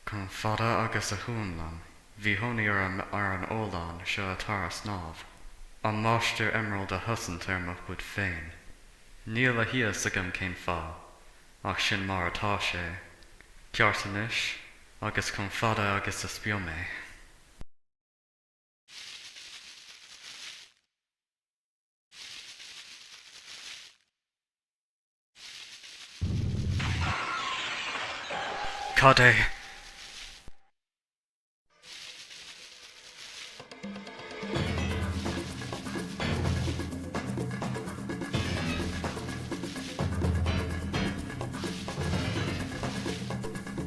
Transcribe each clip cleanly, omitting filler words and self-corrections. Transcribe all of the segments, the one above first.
Chomh fada agus a chuimhin liom, bhí chónaí orm ar an oileán seo atá ar snámh, an Máistir Emerald a chosaint ar mo chuid féin. Níl a fhios agam cén fáth, ach sin mar atá sé. Ceart anois, agus chomh fada agus is beo mé. Cad é?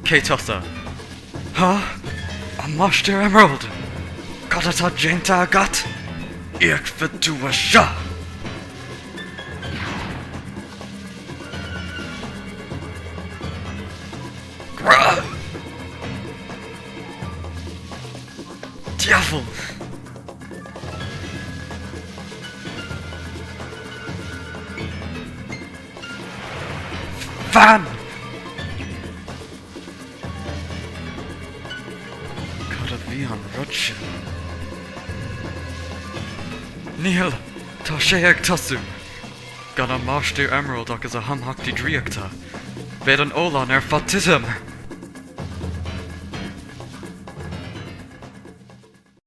Cé tusa? Há? An Máistir Emerald! Cad atá déanta agat? Íocfaidh tú as seo! Diabhal! Fan! Cad a bhí an rud sin? Níl! Tá sé ag tosú! Gan an Máistir Emerald agus a chumhachtaí draíochta, beidh an oileán ar fad titim!